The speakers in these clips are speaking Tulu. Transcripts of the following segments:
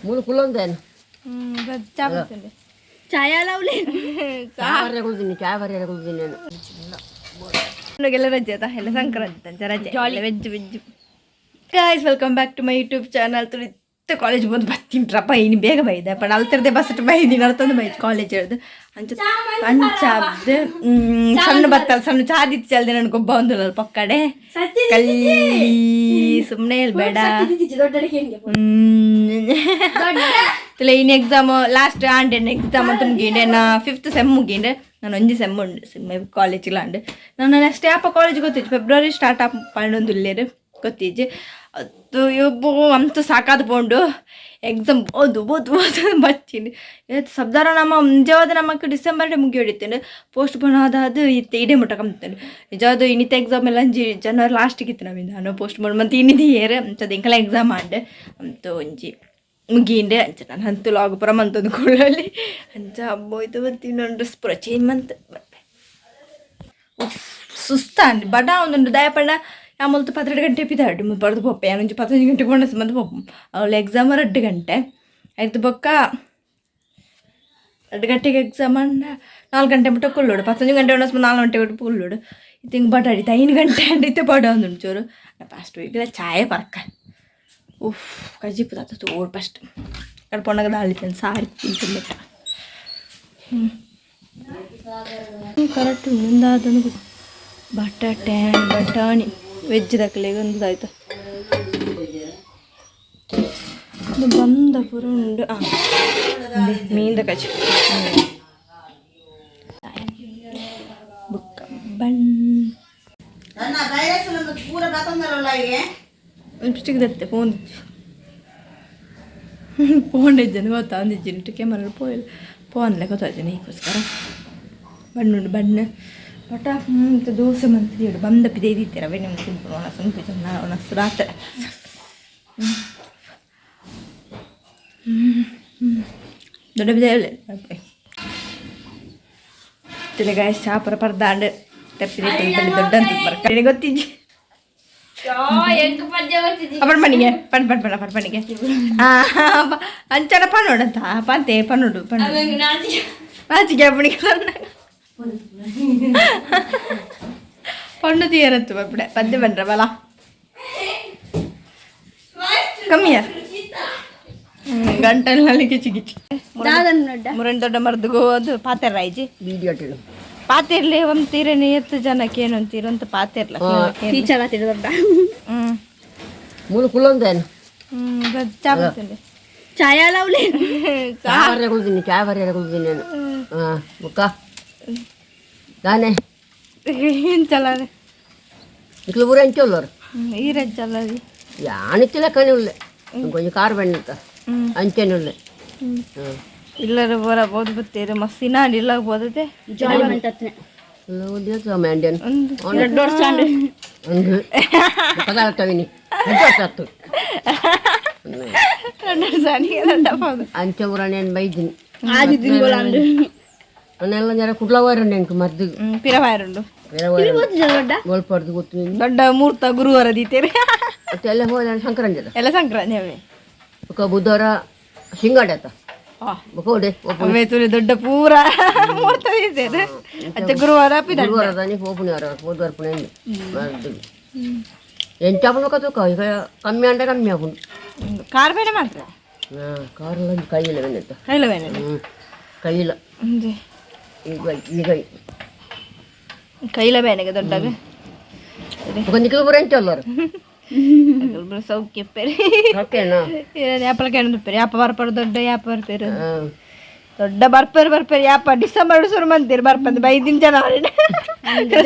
ಮೂಲು ಕುಲ್ಲೊಂದೇನು. ಚಾ ಬರ್ತೇನೆ. ಚಾಯ ಲವ್ಲಿ. ಚಾ ಬರೆಯ ಕುಲ್ತೀನಿ, ಚಾ ಬರೆಯ ಕುಲ್ತೀನಿ ನಾನು. ಎಲ್ಲ ರಜೆ ಆಯ್ತಾ? ಎಲ್ಲ ಸಂಕ್ರಾಂತಿ ಅಂತ ರಜೆ, veg veg. Guys, welcome back to my YouTube channel. ತುಳಿತ college ಬಂದು ಬರ್ತೀನ್ರಪ್ಪ. ಇನ್ನು ಬೇಗ ಬೈದೆ ಪಂಡ ಅಲ್ತರದೆ ಬಸ್ ಬೈದಿನಿ, ಅರ್ತಂದು ಬೈದು ಕಾಲೇಜ್ ಹೇಳ್ದು ಅಂಚ ಅಂಚಾಬ್ದು. ಸಣ್ಣ ಬತ್ತಲ್ಲ, ಸಣ್ಣ ಚಾದಿತ್ತು ಚಲ್ದೆ ನನ್ಗೆ ಒಬ್ಬ ಒಂದು ಪಕ್ಕಡೆ ಕಲ್ಲಿ ಸುಮ್ಮನೆ ಹೇಳ್ಬೇಡ. ತುಲೆ ಇನ್ನು ಎಕ್ಸಾಮ್ ಲಾಸ್ಟ್ ಆಂಡೆ, ಎಕ್ಸಾಮ್ ಅಂತ ಮುಗೀಂಡೆ. ನಾ ಫಿಫ್ತ್ ಸೆಮ್ ಮುಗೀಂಡೆ. ನಾನು ಒಂಜಿ ಸೆಮ್ ಉಂಡು, ಸೆಮ್ ಕಾಲೇಜಿಗೆ ಆಂಡೆ. ನಾನು ನೆಕ್ಸ್ಟ್ ಯಾಪ ಕಾಲೇಜ್ ಗೊತ್ತಿತ್ತು, ಫೆಬ್ರವರಿ ಸ್ಟಾರ್ಟ್ ಆಪ್ ಪಂಡೊಂದು ಉಲ್ಲೇರು ಗೊತ್ತಿಜ್ಜಿ. ಅದು ಯಬ್ಬೋ ಅಂತ ಸಾಕಾದ ಪೋಂಡು. ಎಕ್ಸಾಮ್ ಓದು ಓದು ಓದು ಬಚ್ಚಿನಿ. ಇವತ್ತು ಸಬ್ದಾರ ನಮ್ಮ ನಿಜವಾದ ನಮಕ್ ಡಿಸೆಂಬರ್ ಮುಗಿ ಹೊಡಿತೇನೆ. ಪೋಸ್ಟ್ ಪೋನ್ ಆದ ಇತ್ತೆ ಇಡೇ ಮುಟ್ಟ ಕಮ್ತೇನೆ. ನಿಜವಾದ ಇನ್ನಿತ ಎಕ್ಸಾಮ್ ಎಲ್ಲ ಒಂಜಿ ಜನವರಿ ಲಾಸ್ಟಿಗೆ ಇತ್ತು ನಮ್ಮಿಂದ. ನಾನು ಪೋಸ್ಟ್ ಪೋನ್ ಮತ್ತು ಇನ್ನಿದ ಇಯರ್ ಅಂಚದ ಎಂಕಲ ಎಕ್ಸಾಮ್ ಆಂಡೆ ಅಂತ ಒಂಜಿ ಮುಗೀಂಡೆ. ಅಂಚ ನಾನು ಹಂತು ಲಾಗ್ ಪುರ ಮಂತೊಂದು ಕೊಳ್ಳಲ್ಲಿ ಅಂಚ ಅಬ್ಬೋಯ್ತು. ಮತ್ತು ಇನ್ನೊಂದು ಡ್ರೆಸ್ ಪೂರ ಚೇಂಜ್ ಮಂತ್ ಸುಸ್ತ ಬಡ ಒಂದೊಂದು ದಯಪಂಡ. ಆಮೇಲೆ 12 ಗಂಟೆ ಪಿದಾಡು ಬರೆದು ಪೊಪ್ಪೆ. ಒಂಜಿ 15 ಗಂಟೆಗೆ ಕೊಂಡ ಬಂದು ಪೊಪ್ಪು. ಅವಳು ಎಕ್ಸಾಮ್ 2 ಗಂಟೆ ಆಯ್ತು ಬೊಕ್ಕ. 2 ಗಂಟೆಗೆ ಎಕ್ಸಾಮ್ ಅಂಡ 4 ಗಂಟೆ ಮುಟ್ಟ ಕುಳ್ಳೋಡು. 15 ಗಂಟೆ ಒಣಸ್ 4 ಗಂಟೆ ಬಿಟ್ಟು ಕುಳ್ಳೋಡು. ಇತ್ತು ಹಿಂಗೆ ಬಡ ಅಡಿತ 5 ಗಂಟೆ ಅಂಡಿತ್ತೆ ಬಡ ಒಂದು ಚೂರು. ಫಸ್ಟ್ ಈಗ ಚಾಯ್ ಪರ್ಕ. ಉಫ್, ಕಜಿಪು ತಾತ ತೋಡು. ಫಸ್ಟ್ ಕಡೆ ಪೊಣ್ಣಗ ದಾಳಿತೇನೆ ಸಾರಿ ತಿಂತಿಲ್ಲ. ಹ್ಞೂ, ಕರೆಕ್ಟ್. ಮುಂದಾದನು ಬಟಾಟೆ, ಬಟಾಣಿ ವೆಜ್ ದಕ್ಕಲಿಗೆ ಒಂದು ಆಯ್ತು. ಇದು ಬಂದ ಪೂರ ಉಂಡು. ಹಾಂ, ಮೀನ್ದ ಕಜಿ ಬುಕ್ಕ ಬನ್ ಲಿಪ್ಸ್ಟಿಕ್ ದತ್ತೆ. ಫೋನ್ ಫೋನ್ ಇದ್ದೇನೆ ಗೊತ್ತಾ? ಒಂದಿಜ್ಜಿನ ಕ್ಯಾಮರಾ ಪೋಯಿಲ್ಲ, ಫೋನ್ಲೆ ಗೊತ್ತಾಯ್ತು. ಈಗೋಸ್ಕರ ಬಣ್ಣುಂಡು ಬಣ್ಣ ಬಟ. ಹ್ಞೂ, ದೋಸೆ ಮಂತಿದ್ದು ಬಂದ ಪಿದೆ ಇದ್ದೀರ ರವೆ. ನಿಮ್ಗೆ ತಿನ್ಕೊಂಡು ಒಣ ಸುಂಪಿ ಒಣ ರಾತ್ರಿ. ದೊಡ್ಡ ಬಿದೆ ತಿಲಗಾಯ ಚಾಪರ ಪರ್ದಾಂಡ್ ತಪ್ಪಿದೆ ದೊಡ್ಡ ಅಂತ ಬರ್ಕ ಗೊತ್ತಿಜ್ಜಿ. ಅಪ್ಪಣ ಪಣಿಗೆ ಪಣ್ ಪಣ್ ಪಣ ಪಣ್ ಪಣಿಗೆ ಅಂಚನ ಪಣ್ಣೋಡಂತ ಪಂತೆ ಪಣ್ಣೋಡು ಪಣ್ಣು ನಾಚಿಕೆ ಅಪ್ಪಣಿಗೆ ಸಣ್ಣ ಪಣ್ಣು ತೀರತ್ತು ಬಪ್ಪಡೆ ಪದ್ಯ ಬಂದ್ರ ಬಲ ಕಮ್ಮಿಯ ಗಂಟಲ್ಲಿ ಕಿಚಿ ಕಿಚಿ. ಮುರಣ್ ದೊಡ್ಡ ಮರ್ದುಗೋ ಅದು ಪಾತೆರ ಆಯ್ಜಿ. ವಿಡಿಯೋ. ಪಾತಿರ್ಲಿ ಒಂದು ತೀರನೆ ಎತ್ತು ಜನಕ್ಕೆ ಏನು ಅಂತೀರಂತ ಪಾತಿರ್ಲ. ಟೀಚರ್ ಆತಿರ ದೊಡ್ಡ. ಹ್ಞೂ. ಮೂಲು ಕುಲ್ಲೊಂದೇನು. ಹ್ಞೂ, ಚಾ ಬರ್ತೇನೆ. ಚಾಯ ಲವ್ಲಿ. ಚಾ ಬರೆಯ ಕುಲ್ತೀನಿ, ಚಾ ಬರೆಯ ಕುಲ್ತೀನಿ ನಾನು. ಹಾಂ, ಬುಕ್ಕ ದಾನೆ. ಏನು ಚಲಾನೆ? ಇಕ್ಲು ಪೂರ ಎಂಚ ಉಳ್ಳೋರು. ಈರ ಚಲಾದಿ. ಯಾನಿತ್ತಿಲ್ಲ ಕಣಿ ಉಳ್ಳೆ, ಕೊಂಚ ಕಾರ್ ಬಣ್ಣಿತ್ತ. ಹ್ಞೂ. ಅಂಚನೆ ಉಳ್ಳೆ. ಹ್ಞೂ. ಇಲ್ಲರ ಬರ ಬೋದು ಬತ್ತೀರಿ ಮಸ್ತ್ ಇನ್ನ ಇಲ್ಲ ಬೋದತೆ. ಜಾಲಿ ಮಂತತ್ನೆ. ಮ್ಯಾಂಡ್ಯನ್. ಒಂದು 2 ವರ್ಷ ಅಂಡ್. ಒಂದು ಪದಾರ್ಥವಿನಿ 2 ವರ್ಷ ಆತು. 2 ಸಾನಿಗೆ ದೊಡ್ಡ. ಅಂಚೆ ಊರಣ್ಣೇನು ಬೈದಿನಿ. ಆದಿ ತಿಂಗಳ ಅಂಡ್. ಅವನ್ನೆಲ್ಲ ಜರ ಕುಡ್ಲ ವಾರಂಡು ಎಂಕು ಮದ್ದು. ಹ್ಞೂ, ಪಿರವಾಯರುಂಡು. ದೊಡ್ಡ. ಗೋಲ್ಪಡ್ದು ಗೊತ್ತು. ದೊಡ್ಡ ಮೂರ್ತ ಗುರುವಾರ ದೀತೇರಿ. ಮತ್ತೆ ಎಲ್ಲ ಹೋದ ಸಂಕ್ರಾಂತಿ. ಎಲ್ಲ ಸಂಕ್ರಾಂತಿ ಅವೇ. ಬೊಕ ಬುಧವಾರ ಸಿಂಗಾಡ ಆತ. ಬೊಕ ಓಡೆ. ಅವೇ ತುಳಿ ದೊಡ್ಡ ಪೂರ ಮೂರ್ತ ದೀತೇರಿ ಅಚ್ಚ ಗುರುವಾರ ಪಿದ. ಗುರುವಾರ ತಾನೆ ಪೋಪುನಿ ವಾರ ಬುಧವಾರ ಪುಣೆ ಮದ್ದು ಎಂಚಾಪುನ ಕತುಕ ಈಗ ಕಮ್ಮಿ ಅಂಡ ಕಮ್ಮಿ ಆಪುಂಡು. ಕಾರ್ ಬೇಡ ಮಾತ್ರ. ಹಾಂ, ಕಾರೆಲ್ಲ ಕೈಯಿಲ್ಲ ಬಂದಿತ್ತು. ಕೈಲ ಬೇಡ. ಹ್ಞೂ, ಕೈಯಿಲ್ಲ. ಈಗ ಈಗ. ಕೈಲ ಬೇನೆಗೆ ದೊಡ್ಡಾಗ. ಬೊಕ ನಿಖಿಲ್ ಪೂರ ಎಂಚ ಅಲ್ಲರು. ಸೌಖ್ಯ ಪೇರಿ. ಓಕೆನಾ? ಯಾಪಲ ಕೇಳಿದ್ ಪೇರಿ ಯಾಪ ಬರ್ಪರು ದೊಡ್ಡ ಯಾಪ ಬರ್ಪೇರು. ಹಾಂ. ದೊಡ್ಡ ಬರ್ಪೇರು ಬರ್ಪೇರು ಯಾಪ ಡಿಸೆಂಬರ್ ಶುರು ಮಂತೀರಿ ಬರ್ಪಂದು ಬೈದಿನ ಜನವರಿ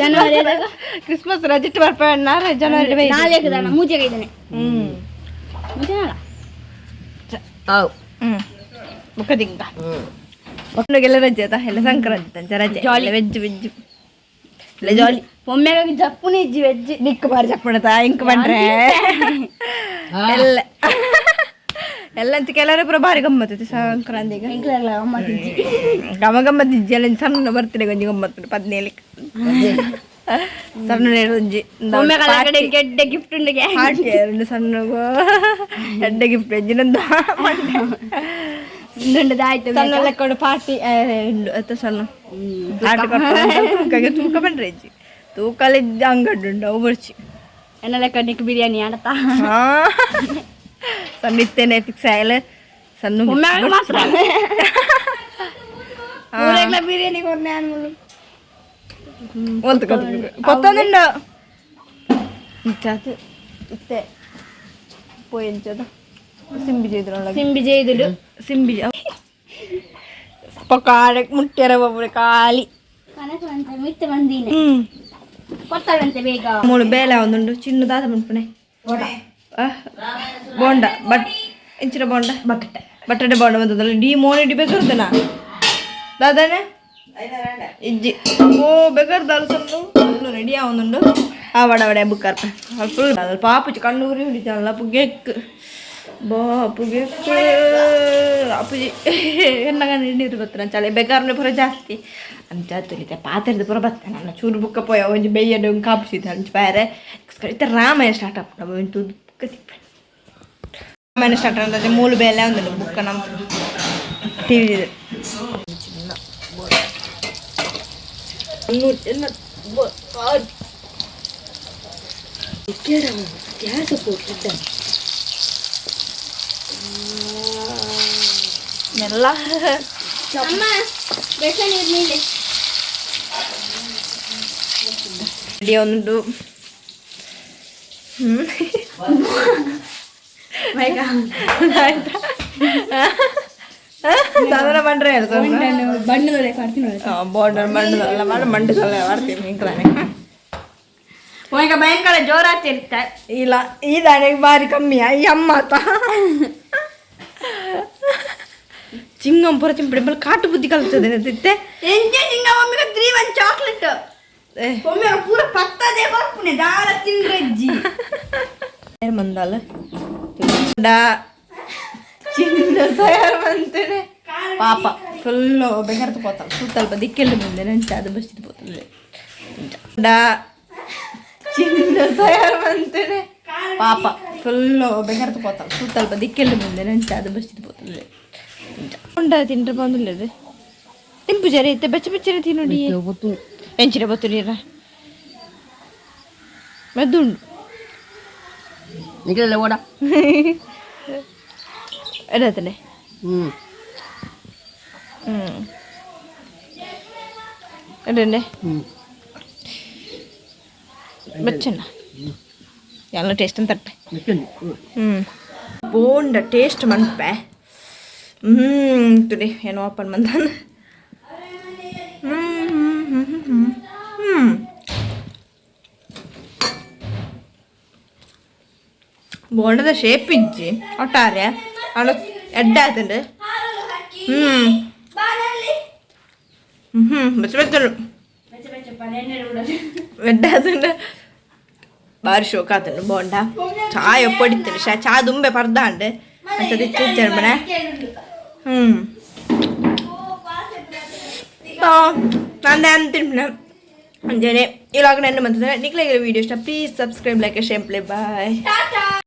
ಕ್ರಿಸ್ಮಸ್ ರಜಿಟ್ ಬರ್ಪೇರು ಜನವರಿ ಬೈ. ನಾಲ್ಕು ದಾನ ಮೂಜೆಗೆ ಇದ್ದಾನೆ. ಹ್ಮ್. ಮೂಜೆ. ಆವ್. ಹ್ಮ್, ಮುಖದಿಂಗ. ಹ್ಞೂ. ಮಕ್ಕಳಿಗೆಲ್ಲ ರಜೆ ಆಯ್ತಾ? ಎಲ್ಲ ಸಂಕ್ರಾಂತಿ ಅಂತ ರಜೆ, ಜಾಲಿ ವೆಜ್ ವೆಜ್ ಎಲ್ಲ ಜಾಲಿ. ಒಮ್ಮೆಗೆ ಜಪ್ಪುನಿ ಇಜ್ಜಿ ವೆಜ್. ನಿಕ್ಕು ಬಾರಿ ಚಪ್ಪಣತ ಇಂಕ್ ಬಂದ್ರೆ ಎಲ್ಲ ಎಲ್ಲ ಅಂತ ಕೆಲವರು ಪೂರ ಭಾರಿ ಗಮ್ಮತ್ತು ಸಂಕ್ರಾಂತಿಗೆ. ಗಮ ಗಮ್ಮತ್ತು ಇಜ್ಜಿ ಎಲ್ಲ ಸಣ್ಣ ಬರ್ತಡೆ ಕೊಂಚ ಗಮ್ಮತ್ತು 17ಕ್ಕೆ. ಸಣ್ಣ ಒಂಜಿ ಗೆಡ್ಡೆ ಗಿಫ್ಟ್ ಉಂಡು. ಪಾರ್ಟಿ ಎರಡು ಸಣ್ಣ ಎಡ್ಡೆ ಗಿಫ್ಟ್ ಎಂಜಿನಂದ. ಉಂಡು ಆಯ್ತು. ಸಣ್ಣ ಲೆಕ್ಕೊಂಡು ಪಾರ್ಟಿ ಉಂಡು ಅತ್ತ ಸಣ್ಣ ಆಟ ತೂಕಗೆ ತೂಕ ಬಂದ್ರೆ ಇಜ್ಜಿ, ತೂಕಲೆ ಅಂಗಡಿ ಉಂಡು ಅವು ಬರ್ಚಿ. ಎನ್ನ ಲೆಕ್ಕ ನಿಕ್ ಬಿರಿಯಾನಿ ಆಡತಾ. ಸಣ್ಣ ಇತ್ತೇನೆ ಫಿಕ್ಸ್ ಆಯಲ್ಲ ಸಣ್ಣ. ಒಮ್ಮೆ ಮಾತ್ರ ಊರೆಗ್ಲ ಬಿರಿಯಾನಿ ಕೊರ್ನೆ ಅನ್ಮುಲು. ಒಲ್ತು ಕೊತ್ತಂದುಂಡು ಇಂಚಾತು ಇತ್ತೆ ಪೋಯಿ ಎಂಚದ ಸಿಂಬಿ ಜೈದ್ರೊಳಗೆ. ಸಿಂಬಿ ಜೈದುಡು. ಸಿಂಬಿ ಪಕಾಡೆ ಮುಟ್ಟ್ಯರ ಒಬ್ಬರು ಖಾಲಿ. ಕನಕವಂತ ಮಿತ್ತ ಬಂದೀನಿ. ಹ್ಮ್. ಕೊಡ್ತಾಳಂತೆ ಬೇಗ. ಮೂಳು ಬೇಲೆ ಒಂದುಂಡು ಚಿನ್ನ ದಾದ ಮನ್ಪುಣೆ ಬೋಂಡ ಬಟ್ ಎಂಚಿನ ಬೋಂಡ, ಬಟ್ಟೆ ಬಟ್ಟೆ ಬೋಂಡ ಬಂದದಲ್ಲ. ಡಿ ಮೋನಿ ಡಿ ಬೇಕರ್ದನ ದಾದಾನೆ ಇಜ್ಜಿ. ಓ ಬೇಕರ್ದಾಲು ಸಣ್ಣ ಫುಲ್ಲು ರೆಡಿ ಆವೊಂದುಂಡು. ಆ ವಡ ವಡೆ ಬುಕ್ಕರ್ಪ ಫುಲ್ ಪಾಪುಚಿ ಕಣ್ಣು ಉರಿ ಹಿಡಿತಾನಲ್ಲ ಪುಗೆಕ್ ಬಾ ಪುಗೆಕ್ ಅಪ್ಪುಜಿ ಎನ್ನಗ ನೀರು ಬತ್ತನ ಚಳಿ ಬೇಕಾದ್ರೆ ಪೂರ ಜಾಸ್ತಿ ಅಂಚ ತುಲಿತೆ ಪಾತ್ರೆದ ಪೂರ ಬತ್ತೆ ನನ್ನ ಚೂರು ಬುಕ್ಕ ಪೋಯ ಒಂಜಿ ಬೆಯ್ಯಡು ಕಾಪುಸಿತ ಅಂಚ ಬಾರೆ ಇತ್ತೆ ರಾಮಾಯಣ ಸ್ಟಾರ್ಟ್ ಆಪುಂಡು ಒಂಜಿ ತೂದು ಬುಕ್ಕ ತಿಪ್ಪೆ. ರಾಮಾಯಣ ಸ್ಟಾರ್ಟ್ ಅಂದ್ರೆ ಮೂಲು ಬೇಲೆ ಒಂದು ಬುಕ್ಕ ನಮ್ಮ ಟಿವಿ ಇದೆ. ಮೆಲ್ಲ. ಅಮ್ಮ, ಬೆಸ ನೀರು ಮೇಲೆ. ರೆಡಿ ಒಂದು. ಹ್ಮ್ ಆಯ್ತಾ? ಸಾಧಾರಣ ಪಂಡ್ರೆ. ಬಣ್ಣದೊಳೆ ಮಾಡ್ತೀನಿ. ಬೋರ್ಡರ್ ಮಂಡದಲ್ಲ ಮಾಡಿ ಮಂಡದಲ್ಲ ಮಾಡ್ತೀನಿ ಇಂಕ್ಲಾನೆ. ಈಗ ಭಯಂಕರ ಜೋರಾಗ್ತಿರ್ತ. ಇಲ್ಲ, ಈ ದಾಣಿಗೆ ಬಾರಿ ಕಮ್ಮಿಯ ಈ ಅಮ್ಮ ಆತ ಚಿಂಗಂ ಪೂರ ಚಿಂಪಡಿ ಬಲ್ ಕಾಟು ಬುದ್ಧಿ ಕಲ್ತದೆ ತಿತ್ತೆ. ಎಂಜೆ ಚಿಂಗ ಒಮ್ಮೆಗೆ 3 1 ಚಾಕ್ಲೇಟ್. ಒಮ್ಮೆ ಪೂರ ಪತ್ತದೇ ಬರ್ಪುನೆ ದಾಲ ತಿಂದ್ರೆಜ್ಜಿ. ಮಂದಾಲ ಚಿನ್ನ ತಯಾರು ಮಂತೇನೆ ಪಾಪ ಫುಲ್ಲು ಬೆಂಗಾರತ ಪೋತಾಳ ಸುತ್ತಲ್ಪ ದಿಕ್ಕೆಲ್ಲ ಮುಂದೆ ನಂಚ ಅದು ಬಸ್ತಿದ್ ಪೋತಲೆ ಡಾ ಚಿನ್ನ ತಯಾರು ಮಂತೇನೆ ಪಾಪ ಫುಲ್ಲು ಬೆಂಗಾರತ ಪೋತಾಳ ಸುತ್ತಲ್ಪ ದಿಕ್ಕೆಲ್ಲ ಮುಂದೆ ನಂಚ ಅದು ಬಸ್ತಿದ್ ಪೋತಲೆ ಉಂಡ ತಿಂಡ್ರೆ ಬಂದಿಲ್ಲದೆ ತಿಂಪು ಜರಿ ಇತ್ತೆ ಬೆಚ್ಚ ಬೆಚ್ಚನೆ ತಿನ್ನುಡಿ ಎಂಚಿನ ಬತ್ತು ನೀರ ಮೆದ್ದುಂಡು. ನಿಖಿಲ ಓಡ. ಎಡತನೆ. ಹ್ಮ್. ಹ್ಮ್ ಎಡನೆ. ಹ್ಮ್. ಬೆಚ್ಚನ ಎಲ್ಲ ಟೇಸ್ಟ್ ಅಂತ ತಟ್ಟೆ. ಮಿಕ್ಕುಂಡು. ಹ್ಮ್. ಹ್ಮ್ ಬೋಂಡ ಟೇಸ್ಟ್ ಮನ್ಪೆ. ಹ್ಮ್ ತುಡಿ ಏನು ಓಪನ್ ಬಂದಾನ. ಹ್ಮ್ ಹ್ಮ್ ಹ್ಮ್ ಹ್ಮ್ ಹ್ಮ್ ಬೋಂಡದ ಶೇಪ್ ಇಜ್ಜಿ ಒಟ್ಟಾರೆ ಅಣ ಎಡ್ಡೆ ಆತಂಡು. ಹ್ಮ್ ಹ್ಮ್ ಹ್ಮ್ ಬೆಚ್ಚ ಬೆಚ್ಚಲು ಎಡ್ಡೆ ಆತಂಡು. ಬಾರಿ ಶೋಕ ಆತಂಡು ಬೋಂಡ. ಚಾಯ್ ಒಪ್ಪಡಿತ್ತಂಡು ಶಾ ಚಾ ದುಂಬೆ ಪರ್ದಾಂಡು ಅಂಚದ ಇಚ್ಚೆ ಹ್ಮ್ ನಾನು ತಿನ್ಪಿನ ಅಂಜನೆ ಇವಾಗ ನನ್ನ ಮಂತಂದ್ರೆ ನಿಕ್ಲೆ ವೀಡಿಯೋ ಇಷ್ಟ please subscribe, like, share, play. Bye.